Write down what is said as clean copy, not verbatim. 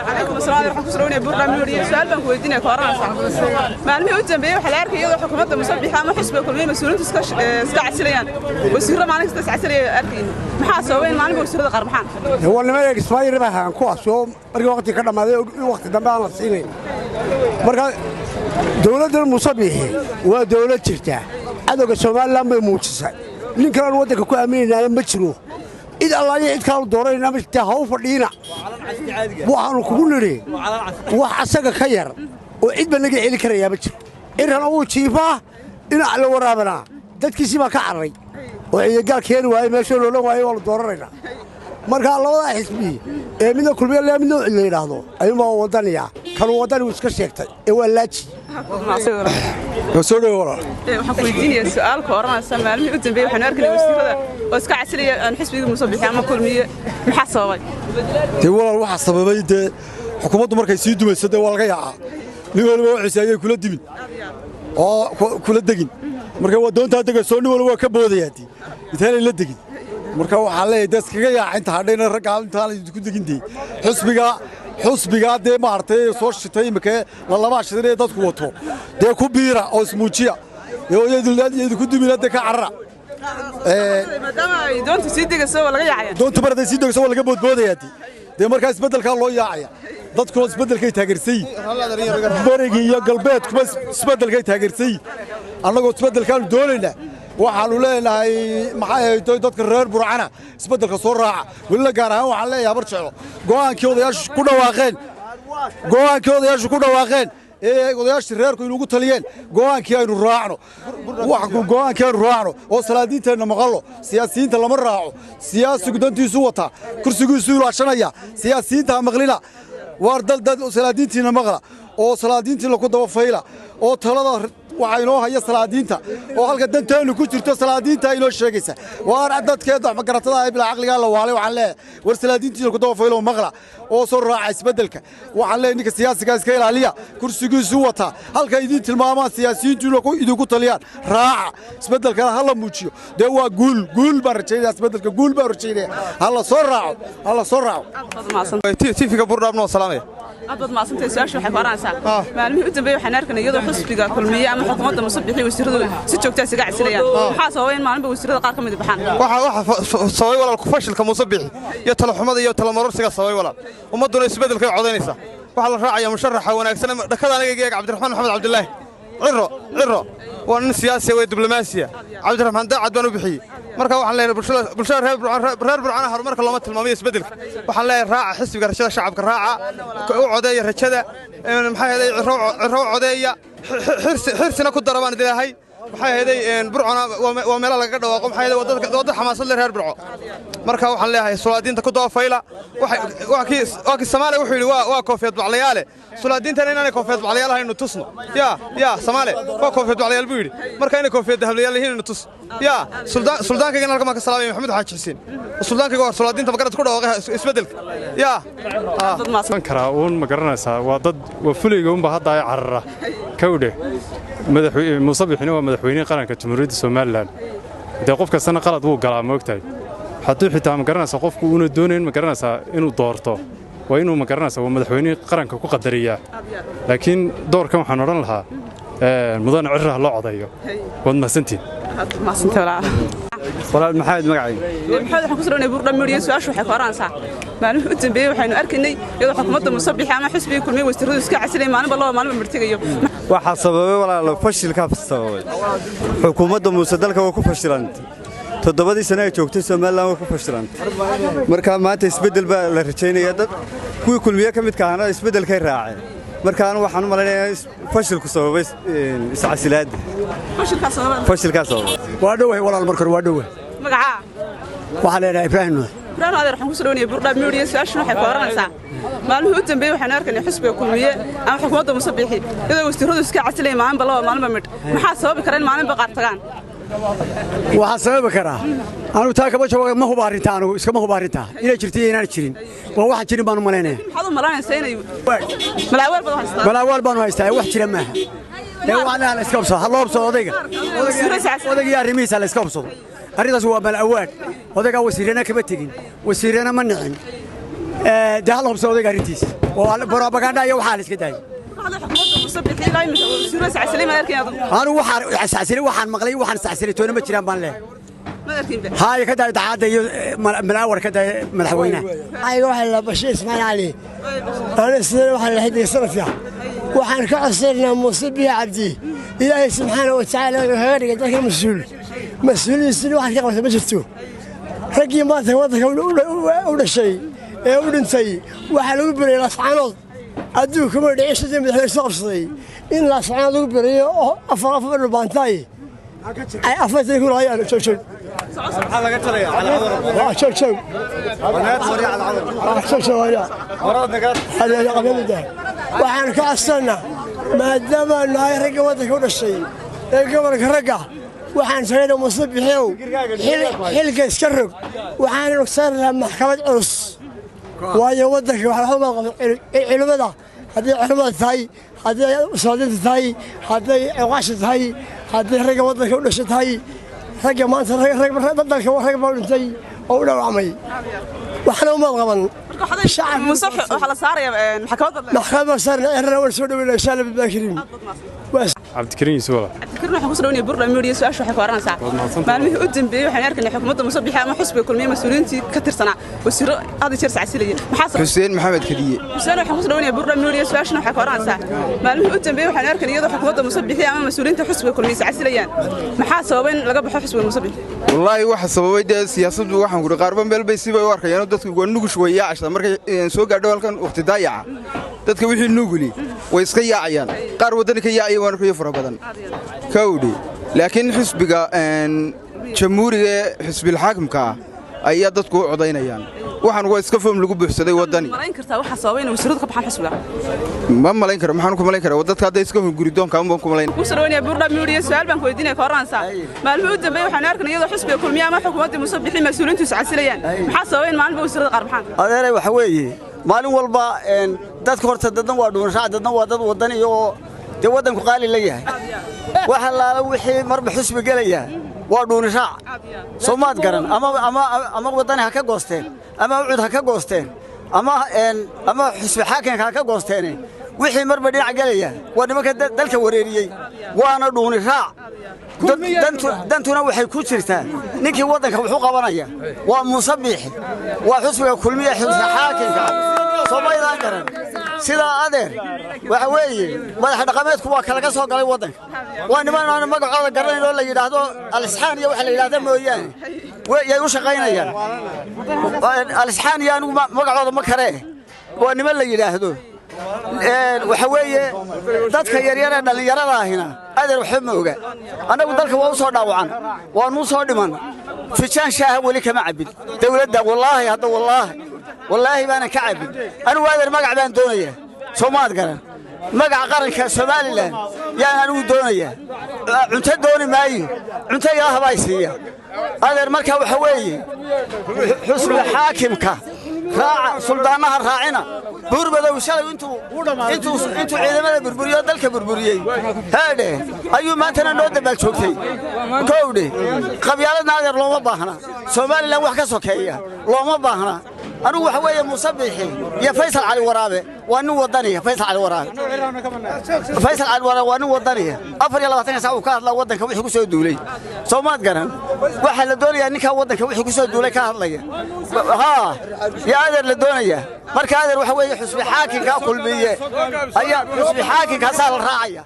Calaykum asalaam, waxaan ku soo dhaweynaya Buurdhaab Media. Su'aal baan ku weydiinaya ka oranaysa: maalmihii u dambeeyey waxaa la arkay iyadoo xukuumadda Musabbix ama xisbiga Kulmiye mas-uuliyiintu iska casilayaan, wasiirro maalin kasta is casilaya arkayni. Maxaa sababay in maalinba wasiirrada qaar baxaan? Waa niman expire bay ahaan kuwaas oo markii waqti ka dhammaaday, waqti dambe aan la siinayn. Marka dowladdan Musabbixi waa dowlad jirta, cadowga Somaliland bay muujisay. Nin kalean waddanka ku aaminaynaana ma jiro, cid allaayo cid kalaanu dooranayna ma jirta. Ha u fadhiina, waxaannu kugu nidhi wax asaga ka yar oo cid ba naga celi karayaa ma jiro. Cirrana wuu jiifaa, dhinac la waraabanaa, dadkiisii baa ka cararay oo ciidagaal keeni waayey, meeshoo loolan waayey waa la dooranaynaa. Marka labadaa xisbi ee midna Kulmiye le, midna la yidhaahdo ayuunbaa waddaniya. Kanuu waddani uu iska sheegtay ee waa laaji. Soo dhowe walaal. Waxaan ku weydiinaya su'aal ka oranaysa: maalmihii u dambeeyey waxaanu arkaynay wasiirrada oo iska casilaya aan xisbiga Musabbixi ama Kulmiye. Maxaa sababay? Dee walaal, waxaa sababay dee xukuumaddu markay sii dumayso dee waa laga yaacaa, nin waliba waxiisa ayay kula dimin oo kula degin. Marka waa doontaa degayso, nin waliba waa ka boodayaa dee intaanay la degin. Marka waxaa leeyahay dee iskaga yaaca inta hadhayna ragga intaan idinku degin. Dee xusbigaa dee maaragtay soo shitay imika lalabaa shidan ee dadku wato dee ku biira oo ismuujiya oo idinku dumina, dee ka carara. Maadaama ay doontu sii degayso waa laga yaacaya. Doontu mar hadday sii degayso waa laga boodboodayaa dee. Dee markaa isbeddelkaa loo yaacaya, dadkuna isbeddelkay taageersan yihin, berigii iyo galbeedkuba isbeddelkay taageersan yihin. Annagoo isbeddelkaanu doonaynaa waxaannu leenahay maxay ahayd dadka reer Burcana isbeddelka soo raaca. Welina gaar ahaan waxaan leeyahay Habar Jeclo, go'aankii odayaashu ku dhawaaqeen, go'aankii odayaashu ku dhawaaqeen ee odayaashii reerku inugu taliyeen, go'aankii aynu raacno, go'aankii aynu raacno oo salaadiinteenna maqallo. Siyaasiyiinta lama raaco, siyaasigu dantiisu wataa, kursigiisu ilaashanaya. Siyaasiyiinta ha maqlina, waar dal dad salaadiintiina maqla oo salaadiintiina ku daba fayla oo talada waxaa inoo haya salaadiinta oo halka danteennu ku jirto salaadiinta inoo sheegaysa. Waar dadkeeda magaratada ee bilaa caqligaa la waalay, waxaan leeyahay war salaadiintiina ku daba faylo oo maqla oo soo raaca isbeddelka. Waxaan leeyahay ninka siyaasigaa iska ilaaliya, kursigiisu wataa. Halka idiin tilmaamaan siyaasiyiintu idinku taliyaan raaca, isbeddelkana ha la muujiyo. Dee waa guul, guul baan rajaynaya, isbeddelka guul baan rajaynaya. Ha la soo raaco, ha la soo raaco. Tifiga Burdhaabna waa salaamaya. Aad baad mahadsantahay. Su-aasha waxay ku oranaysaa: maalmihii u dambeeyey waxaan arkaynay iyadoo xisbiga Kulmiye ama xukuumadda Musabbixi wasiirradu si joogtaa isaga casilayaan. Maxaa sababay in maalinba wasiirrada qaar ka mid baxaan? Waxa sababay walaal fashilka Muusabixi iyo talaxumada iyo talamarorsiga sababay walaal. Ummadduna isbeddelkay codaynaysaa, waxaa la raacaya musharaxa wanaagsan. Dhakada aniga eeg, Cabdiraxmaan Maxamed Cabdilaahi Ciro. Ciro waa nin siyaasiya, waa diblomaasiya. Cabdiraxmaan daacad baan u bixiyey. Marka waxaan leeyahay bulshada reer Burcaan, reer Burcaan horumarka looma tilmaamayo isbeddelka. Waxaan leeyahay raaca xisbiga Rajada Shacabka, raaca, u codeeya Rajada, maxay ahayd, Ciro, Ciro u codeeya, Xirsina ku dara baan idilaahay. Maxay ahayd, Burcona waa meelaha lagaga dhawaaqo. Maxay ahayd, waa dad xamaasad leh reer Burco. Marka waxaan leeyahay sulaadiinta ku daba fayla. Waa kii Soomaaliya wuxuu yidhi waa koofiyad baclayaale. Sulaadiintana inaanay koofiyad baclayaal ahayn tusno. Yaa Soomaali waa koofiyad baclayaal buu yidhi, marka inay koofiyad dahablayaal yihiin inu tus. Yaa suldaankaygan halkan baan ka salaamaya, Maxamed Xaaji Xuseen, suldaankayga waa sulaadiinta magarad ku dhawaaqay isbeddelka. Yaa karaa uun ma garanaysaa, waa dad waa fulayga unba hadda ay carara kawdhe. Muusabixina waa madaxweynihii qaranka Jamhuuriyadda Somaliland. Dee qof kastana qalad wuu galaa, ma ogtahay? Hadduu xitaa ma garanaysaa qofku uuna doonayn ma garanaysaa inuu doorto, waa inuu ma garanaysaa waa madaxweynihii qaranka ku qadariyaa. Laakiin doorkan waxaan odhan lahaa mudane Cirra ha loo codeeyo. Waad mahadsantihin. Walaal maxamed magacayga. Maxamed, waxaan ku soo dhawnay Buurdhaab Media. Su-aashu waxay ku oranaysaa: maalmihii u dambeeyey waxaynu arkaynay iyadoo xukuumadda Musabbixi ama xisbiga Kulmiye wasiirradu iska casilay, maalinba laba, maalinba martegayo. Waxaa sababay walaalo fashilkaa sababay. Xukuumadda Muuse dalka waa ku fashilantay, 7dii sane ay joogtay Somaliland waa ku fashilantay. Marka maanta isbeddel baa la rajaynaya. Dad kuwii Kulmiye ka midka ahana isbeddelkay raaceen. Marka anu waxaan u malaynayaa fashilku sababay iscasilaadda. Fashilkaa sababay. Fashilkaa sababay. Waa dhowahay walaal, marka hore waa dhowahay. Magacaa? Waxaa leedahay Ibraahim Nuux. Ibraahim adeer, waxaan ku soo dhawnaya Buurdhaab Media. Su-aashuna waxay ku oranaysaa: maalmihii u dambeeyey waxaynu arkaynay xisbiga Kulmiye ama xukuumadda Musabbixi iyadoo wasiirradu iska casilaya maalinba laba, maalinba midh. Maxaa sababi kara in maalinba qaar tagaan? Waxaa sababi karaa anugu taa kama jawaab, ma huba arrintaa, anugu iskama huba arrintaa inay jirto iyo inaan jirin. Waa waxaan jirin baan u malaynaya. Maxaad u malaynaysaa inay malaawaal baad haystaa? Malaawaal baanu haystaa, wax jira maaha. Ee waxaa la iska hubsado, ha loo hubsado odayga, odayga iyo arrimihiisa la iska hubsado. Arrintaas waa malawaad. Odaygaa wasiirana kama tegin, wasiirana ma nicin. Dee hal hubsa odayga arrintiisa oo propaganda iyo waxaa la iska daayay. Anigu waxaan iscasilay, waxaan maqlay, waxaan iscasilay toona ma jiraan baan leeyahay. Haaya, ka daay dacaadda iyo malaawar, ka daay madaxweynaha. Ayaga waxaa la Bashiir Ismaaciil Cali. Ana sidee waxaa la xidigay sanadka. Waxaan ka codsanaynaa Muuse Biixi Cabdi, Ilaahay subxaana wa tacaala wuxuu kaga dhigay dalka mas-uul, mas-uuliyiisina waxaad ka qabta ma jirto. Raggii maanta waddanka u dhashay ee u dhintay waxaa lagu beriyey Laascaanood. Adduunka ma dhicin sidii madaxweyne soo qabsaday in Laascaanood lagu beriyo oo afar afar dhubaantaay ay 40 kun hayaan. Joog joog joog joog joog joog. Waxaan ka codsanaa, maadaama nahay ragga waddanka u dhashay ee gobolka ragga, waxaan sheegayna Muuse Biixiow xilka iska rog. Waxaan saari maxkamad culus, waayo waddanka waxa uma qabto culimmada, hadday culimmada tahay, hadday saadinta tahay, hadday cuqaasha tahay, hadday ragga waddanka u dhashay tahay. Ragga maanta dalka rag baa u dhintay oo u dhaawacmay, waxna umaad qaban. Maxkamad baa saarna erana waan soo dhaweyna insha Allah bidbaa kariim. Cabdikariin Yuusuf walaal. Cabdikariin, waxaan kusoo dhaweynaya Burdha Media. Su-aasha waxay ku oranaysaa: maalmihii u dambeeyey waxaan arkaynay xukuumadda Muuse Biixi ama xusbiga Kulmiye mas-uuliyiintii ka tirsanaa wasiirro had iyo jeer iscasilayeen. Maxaa Xuseen Maxamed Kadiye. Xuseen, waxaan kusoo dhaweynaya Burdha Media. Su-aashana waxay ku oranaysaa: maalmihii u dambeeyey waxaan arkaynay iyadoo xukuumadda Muuse Biixi ama mas-uuliyiinta xusbiga Kulmiye iscasilayaan. Maxaa sababay in laga baxo xusbiga Muuse Biixi? Wallaahi waxa sababay dee siyaasaddu, waxaan kuri qaarba meel bay sibay u arkayaan. Dadku waa nugush, way yaacaysaa markay soo gaadho halkan waqti daayaca. Dadka wixii nuguli way iska yaacayaan. Qaar waddani ka yaacaya waan arkayo fara badan kawdhi, laakiin xisbiga jamhuuriga ee xisbilxaakimka ah ayaa dadku u codaynayaan. Waxaan waa iska foom lagu buuxsaday waddani. Malayn kartaa waxa sababay in wasiiradu ka baxaan xisbiga? Ma malayn karo. Maxaan ku malayn karaa? Dadka hadday iska hunguridoonka baan ku malayn. Kusoo dhaweynaya Burdha Media. Su'aal baan ku weydiinaya, ka oranaysaa: maalmihii u dambeeyey waxaan arkaynay iyadoo xisbiga Kulmiye ama xukuumadda Muuse Biixi mas-uuliyiintu iscasilayaan. Maxaa sababay in maalinba wasiirada qaar baxaan? Adeeray, waxa weeye maalin walba dadka horta dadna waa dhuunraac, dadna waa dad waddan iyo dee waddanku qaali la yahay. Waxa laala wixii marba xusbi gelaya waa dhuuniraac, soo maad garan? Ama waddani ha ka goosteen, ama ucud ha ka goosteen, ama xusbi xaakinka ha ka goosteene, wixii marba dhinac gelaya waa nimanka dalka wareeriyey, waana dhuuniraac. Dantuna waxay ku jirtaa ninkii waddanka wuxuu qabanaya waa Muuse Biixi, waa xusbiga Kulmiya, xusbi xaakinka, soo maydaan garan? Sidaa adeer waxa weeye madax dhaqameedku waa kalaga soo galay waddanka. Waa niman aan magacooda garanayn oo la yidhaahdo alisxaan iyo waxa la yidhaahda mooyaane yay u shaqaynayaan. Alisxaan iyo anigu magacooda ma karee, waa niman la yidhaahdo. Waxa weeye dadka yaryar ee dhallinyarada ahina adeer waxba ma oga. Annagu dalka waa u soo dhaawacan, waanuu soo dhiman, fijaan shaaha weli kama cabbin dawladda. Wallaahi hadda wallaahi wallaahi baanan ka cabbin. Anigu adeer magac baan doonayaa, soo maad garan? Magaca qaranka Somalilan yaan anigu doonayaa, cunto dooni maayo, cunto ilaah baa siiya adeer. Marka waxa weeye xusbi xaakimka raaca, suldaanaha raacina. Buurmadow shalay intuu ciidamada burburiyo, dalka burburiyey haadhe, ayuu maantana noo dambaal joogtay kowdhe. Qabyaaladna adeer looma baahna, Somalilan wax ka sokeeya looma baahna. Anigu waxa weeye Muuse Biixi iyo Faysal Cali Waraabe waa nin wadaniya. Faysal Cali Waraabe, Faysal Cali Waraabe waa nin wadaniya. 24 saac uu ka hadlaa waddanka wixii ku soo duulay, soo maad garan? Waxaa la doonayaa ninkaa waddanka wixii ku soo duulay ka hadlaya haa yaa adeer la doonayaa. Marka adeer waxa weeye xusbi xaakinka Kulmiye ayaa xusbi xaakinkaasaa la raacaya.